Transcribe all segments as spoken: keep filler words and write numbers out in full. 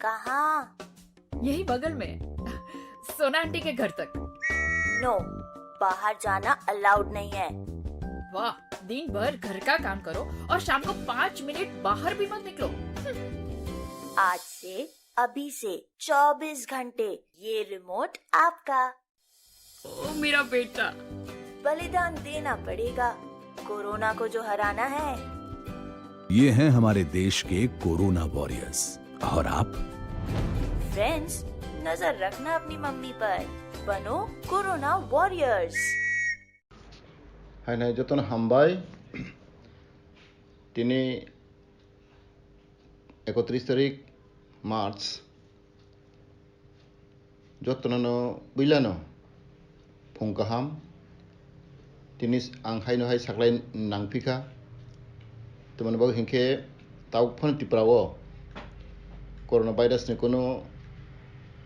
कहाँ? यही बगल में। सोना आंटी के घर तक। नो, बाहर जाना अलाउड नहीं है। वाह, दिन भर घर का काम करो और शाम को पाँच मिनट बाहर भी मत निकलो। आज से, अभी से चौबीस घंटे ये रिमोट आपका। ओ मेरा बेटा। बलिदान देना पड़ेगा कोरोना को जो हराना है। ये हैं हमारे देश के कोरोना वॉरियर्स। और आप? फ्रेंड्स, नजर रखना अपनी मम्मी पर। बनो corona warriors. Hai nai jotono hambai. Tini ekotris tarik March. Jotono no puilano phung kaham. Tini ang haino hai saklai nangphikha. Tamoni bagwi hinkhe tabuk phano Tripura o corona virus ni kunu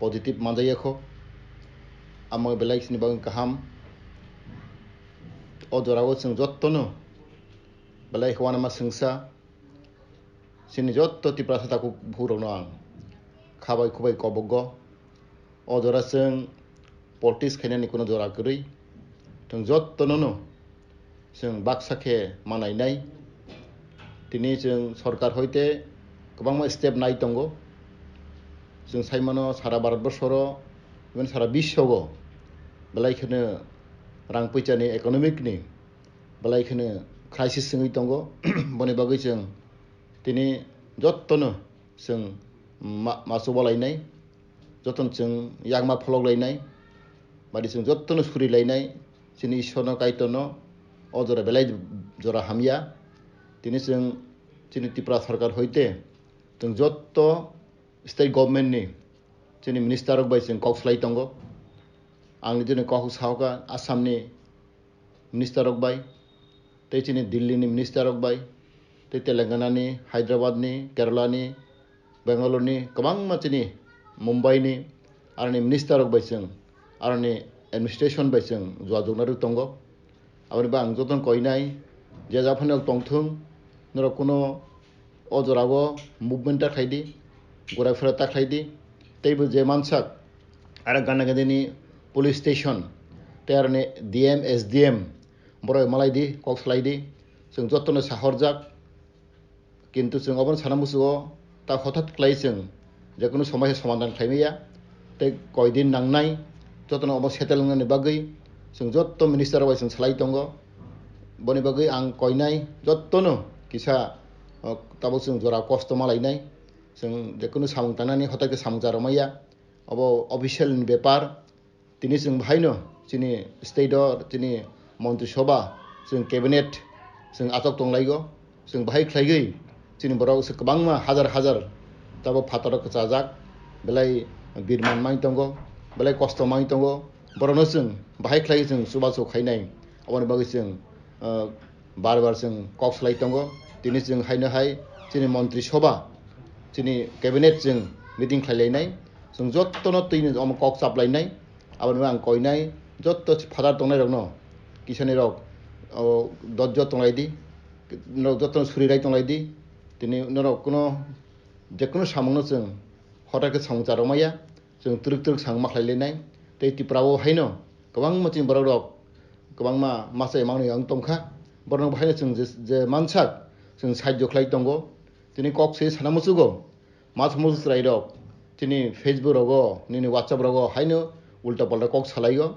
positive manjak ya kho. Amo belai sini bagwi kaham. O jora o chwng jottono belai uanama swngsa. Chini jotto Tiprasa takhuk bukhuk rokno ang khabai khubai kobogo. O jora chwng politics khainani kuno jora kwrwi. Chwng jottono no chwng baksa khe manainai. Tini chwng sorkar hoite kwbangma step nai tongo. Chwng saimano sara Bharat borsoro, even sara biswogo belai kheno rang puichani, economic ni belai kheno crisis wngwi tongo. Boni bagwi chwng tini jottono chwng ma-, ma chubalainai, jotono chwng yakma pholoklainai, badi chwng jottono surilainai, chini Ishorno Kaitorno o jora belai jora hamya. Tini chwng chini Tripura sorkar hoite chwng jotto state government ni chini minister rok bai chwng kok salai tongo. Ang ni jini kok sahoka Assam ni minister rok bai, tei chini Delhi ni minister rok bai, tei Telangana ni, Hyderabad ni, Kerala ni, Bangalore ni, kwbangma chini Mumbai ni, aroni minister rok bai chwng, aroni administration bai chwng jogajog narwk tongo. Aboni bo ang jotono koinai, je japhano tongthung, norok kuno o jorao movement ta khlai di, gura phira ta khlai di, tei bo je mansak, aro gana gadini police station, tei aroni D M, S D M, borok malai di, kok salai di, chwng jotono sahorjak, kintu chwng obono sana muchugo, ta hothat khlai chwng je kunu somai somadan khlai maya, tei koi din nangnai, jotono obo settle wngnani bagwi chwng jotto minister bai chwng salai tongo. Boni bagwi ang koinai jottono kisa, o, tabuk chwng jora kosto malainai, chwng je kunu samung tangnani hothat khe samung charwmaya, obo official ni bepar. Tini chwng bahaino chini state o chini montri sobha, chwng cabinet, chwng achok tonglaigo, chwng bahai khlaigwi chini borok se kwbangma hajar hajar tabuk phataro kwchajak, belai birman mai tongo, belai kosto mai tongo, borokno chwng bahai khlaiwi chwng chubachu khainai. Aboni bagwi chwng, uh, bar bar chwng kok salai tongo. Tini chwng haino hai chini montri sobha, chini cabinet chwng meeting khlai lainai. Chwng jottono twini omo kok chap lainai. Aboni ang koinai jotto phataro tongnai rokno, kisani rok, o, dojjo tonglai di, norok jottono surirai tonglai di. Tini norok kuno, je kunu samungno chwng hothat khe samung charwmaya, chwng twrwk twrwk samung makhlai lainai. Tei Tripura o haino kwbangma chini borok rok kwbangma masa manwi ang tongkha. Borok no haino chwng je, je mansak chwng sahajyo khlai tongo. Tini kok se sana muchugo. Mas musu chwrai rok chini Facebook rogo, nini WhatsApp rogo haino ulta palta kok salaio.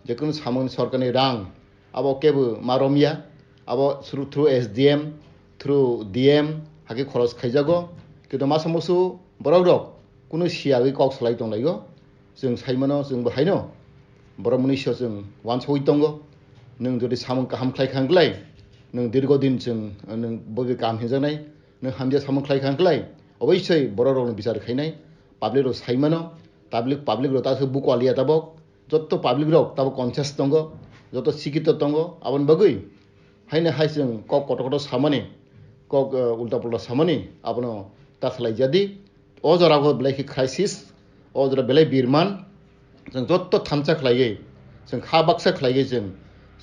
Je kunu samung sorkarni rang abo kebo ma romya, abo through, through S D M, through D M hake khoros khaijago. Kintu masa musu borok rok kunu siyagwi kok salai tonglaio. Chwng saimano, chwng bo haino borok mwnwi so chwng wansugwi tongo. Nwng jodi samung kaham khlai kha hwnkhlai, nwng dirgo din chwng, nwng bobo kaham hinjaknai, nwng hamya samung khlai kha hwnkhlai, oboisoi borok rokno bichar khainai, public rok saimano, public, public rok ta aswk buko aliya tabok, jotto public rok tabok conscious tongo, jotto sikito tongo, aboni bagwi haino hai chwng kok kotor kotor samani, kok, eh, ulta pulta samani, abono ta salai jadi. O jora o belai khe crisis, o jora belai birman, chwng jotto thansa khlaiwi, chwng kha baksa khlaiwi chwng,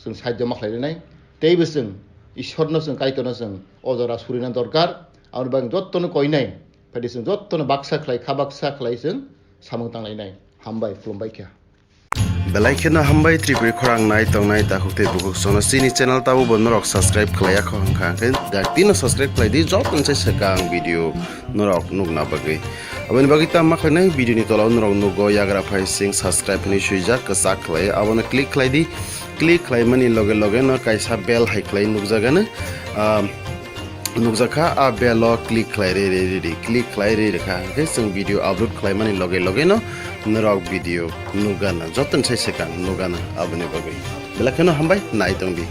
chwng sahajyo ma khlai rwnai. Teibo chwng Ishorno chwng Kaitorno chwng o jora surina dorkar. Aboni bagwi jottono koinai Phaidi chwng jotono baksa khlai, kha baksa khlai chwng samung tanglainai. Hambai, khulumbai kha. Belai kheno hambai Tripuri khorang nai tongnai takhuk tei bukhuk sono chini channel tabo bo norok subscribe khlaiya kho hwnkha hwnkhe dakti no subscribe khlai di joto se swkang video norok nukna bagwi. Aboni bagwi tamo khlainai video ni tola o norok nugo yagra phai sing subscribe hinwi swijak kwchak khlai abono click khlai di. Click khlaimani loge loge no kaisa bell hai khlai nukjagano. Ah, nukjakha, a bell o click khlai re re re di, click khlai re re kha hwnkhe chwng video upload khlaimani loge loge no norok video nukgana, jotono sai swkang nukgana aboni bagwi. Belai kheno hambai nai tongdi.